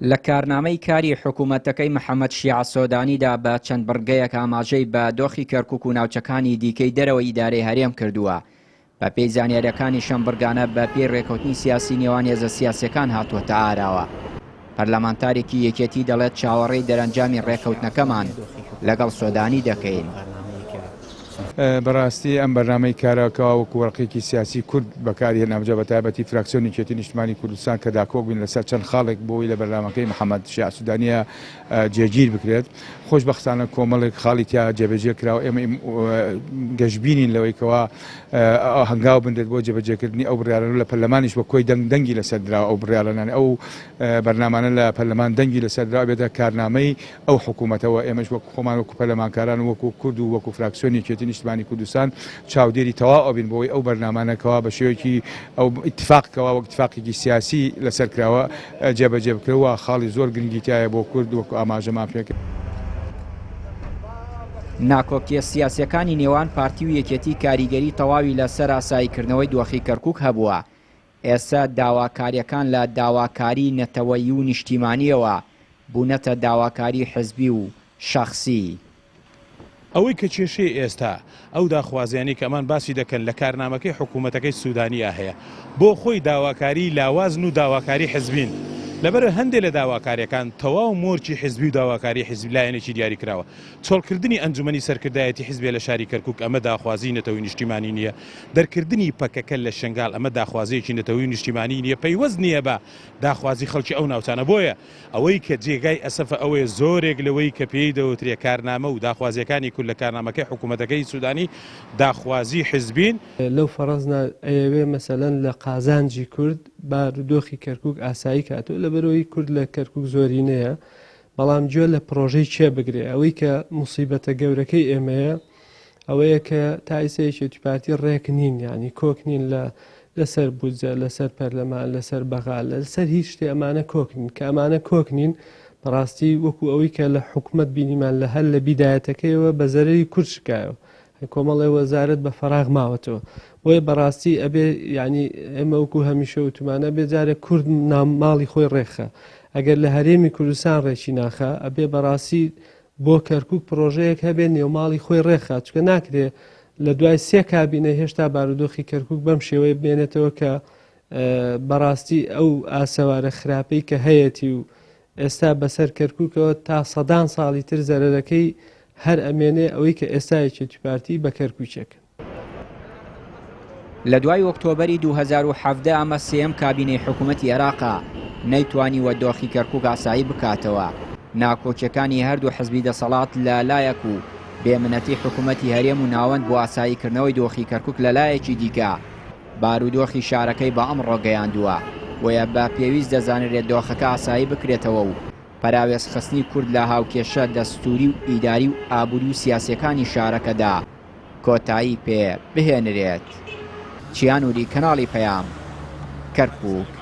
لە کارنامەی کاری حکومەتەکەی محەمەد شیاع سۆدانیدا بە چەند بڕگەیەک ئاماژەی بە دۆخی کەرکوک و ناوچەکانی دیکەی دەرەوەی ئیدارەی هەرێم کردووە. بەپێی زانیارییەکانیش ئەم بڕگانە بە پێی رێکەوتنی سیاسی نێوان هێزە سیاسییەکان هاتووەتە ئاراوە. پەرلەمانتارێکی یەکێتی دەڵێت چاوەڕێی دەرەنجامی رێکەوتنەکەمان لەگەڵ سۆدانی دەکەین. بەڕاستی ئەم بەرنامەی کارە کەوا وەکو وەرقەیەکی سیاسی کورد بەکاری هێنا جا بەتایبەتی فراکسیۆنی یەکێتی نیشتمانی کوردستان کە داکۆک بین لەسەر چەند خاڵێک بۆی لە بەرنامەکەی محەمەد شیاع سودانیە جێگیر بکرێت خۆشبەختانە کۆمەڵێک خاڵی تیا جێبەجێ کرا و ئێمە گەشبینین لەوەی کەوا هەنگاو بنرێت بۆ جێبەجێکردنی ئەو بڕیارانە لە پەرلەمانیش بە کۆی دەنگ دەنگی لەسەر دراوە ئەو بڕیارانە ئەو بەرنامانە لە پەرلەمان دەنگی لەسەر دراوە بێتە کارنامەی ئەو حکوومەتە و ئێمەش وەکو خۆمان وەکو پەرلەمانکاران و وەکو کورد و وەکو فراکسیۆنی یەکێتی نیشتمانی کوردستان چاودێری تەواو ئەبین بۆ ئەوەی ئەو بەرنامانە کەوا بە شێوەیەکی ئەو ئیتفاق کەوا وەک ئیتفاقێکی سیاسی لەسەر کراوە جێبەجێ بکرێت و خاڵی زۆر گرنگی تیایە بۆ کورد وەکو ئاماژەمان پێکرد. ناکۆکییە سیاسییەکانی نێوان پارتی و یەکێتی کاریگەری تەواوی لەسەر ئاساییکردنەوەی دۆخی کەرکوک هەبووە، ئێستا داواکارییەکان لە داواکاریی نەتەوەیی و نیشتیمانییەوە بوونەتە داواکاری حزبی و شەخسی. ئەوەی کە کێشەیە ئێستا ئەو داخوازیانەی کە ئەمان باسی دەکەن لە کارنامەکەی حکوومەتەکەی سوودانییا هەیە بۆ خۆی داواکاریی لاوازن و داواکاری حزبین لەبەر هەندێ لە داواکارییەکان تەواو مۆرکی حزبی و داواکاری حزبی لایەنێکی دیاری کراوە چۆڵکردنی ئەنجومەنی سەرکردایەتی حزبێ لە شاری کەرکوک ئەمە داخوازیی نەتەوەی نیشتیمانی نییە دەرکردنی پەکەکە لە شنگال ئەمە داخوازییەکی نەتەوەی و نیشتیمانی نییە پەیوەست نییە بە داخوازی خەڵکی ئەو ناوچانە بۆیە ئەوەی کە جێگای ئەسەفە ئەوەیە زۆرێک لەوەی کە پێی دەوترێ کارنامە و داخوازییەکانی کورد لە کارنامەکەی حکوومەتەکەی سوودانی داخوازی حزبین. لەو فەڕەزنا ئەیەوێ مەسەلەن لە قازانجی کورد بارودۆخی کەرکوک ئاسایی کاتەوە لەبەرئەوەی کورد لە کەرکوک زۆرینەیە بەڵام گوێ لە پڕۆژەی کێ بگرێ ئەوەی کە موسیبەتە گەورەکەی ئێمەیە ئەوەیە کە تا ئیسە یەکێتی پارتی ڕێک نین یعنی کۆک نین لە لەسەر بودجە لەسەر پەرلەمان لەسەر بەغا لەسەر هیچ شتێ ئەمانە کۆک نین کە ئەمانە کۆک نین بەڕاستی وەکو ئەوەی کە لە حکومت بینیمان لە هەر لە بیدایەتەکەیەوە بە زەرەری کورد شکایەوە کۆمەڵێ وەزارەت بە فەراغ ماوەتەوە بۆیە بەڕاستی ئەبێ یعنی ئێمە وەکو هەمیشە وتمانە بێ جارێک کورد ناماڵی خۆی ڕێکخە ئەگەر لە هەرێمی کوردستان ڕێکی ناخە ئەبێ بەڕاستی بۆ کەرکک پرۆژەیەک هەبێ نێوماڵی خۆی ڕێکخا چکە ناکرێ لە دوای سێ کابینە هێشتا بارودۆخی کەرکک بەم شێوەیە بمێنێتەوە کە بەڕاستی ئەو ئاسەوارە خراپەی کە هەیەتی و ئێستا بەسەر کەرکوکەوە تا سەدان ساڵی تر زەرەرەکەی هەر ئەمێنێ ئەوەی کە ئێستا یەکێتی پارتی بە کەرکوکێکن. لە دوای ئۆکتۆبەری 2017 ئەمە سێیەم کابینەی حکومەتی عێراقە نەیتوانیوە دۆخی کەرکوک ئاسایی بکاتەوە، ناکۆکیەکانی هەردوو حزبی دەسەڵات لە لایەک و بێ منەتی حکومەتی هەرێم و ناوەند بۆ ئاساییکردنەوەی دۆخی کەرکوک لە لایەکی دیکە بارودۆخی شارەکەی بە ئەمڕۆ گەیاندووە، بۆیە بە پێویست دەزانرێت دۆخەکە ئاسایی بکرێتەوە و پەراوێزخستنی کورد لە هاوکێشە دەستووری و ئیداری و ئابووری و سیاسییەکانی شارەکەدا کۆتایی پێ بهێنرێت. چیا نوری، کەناڵی پەیام، کەرکووک.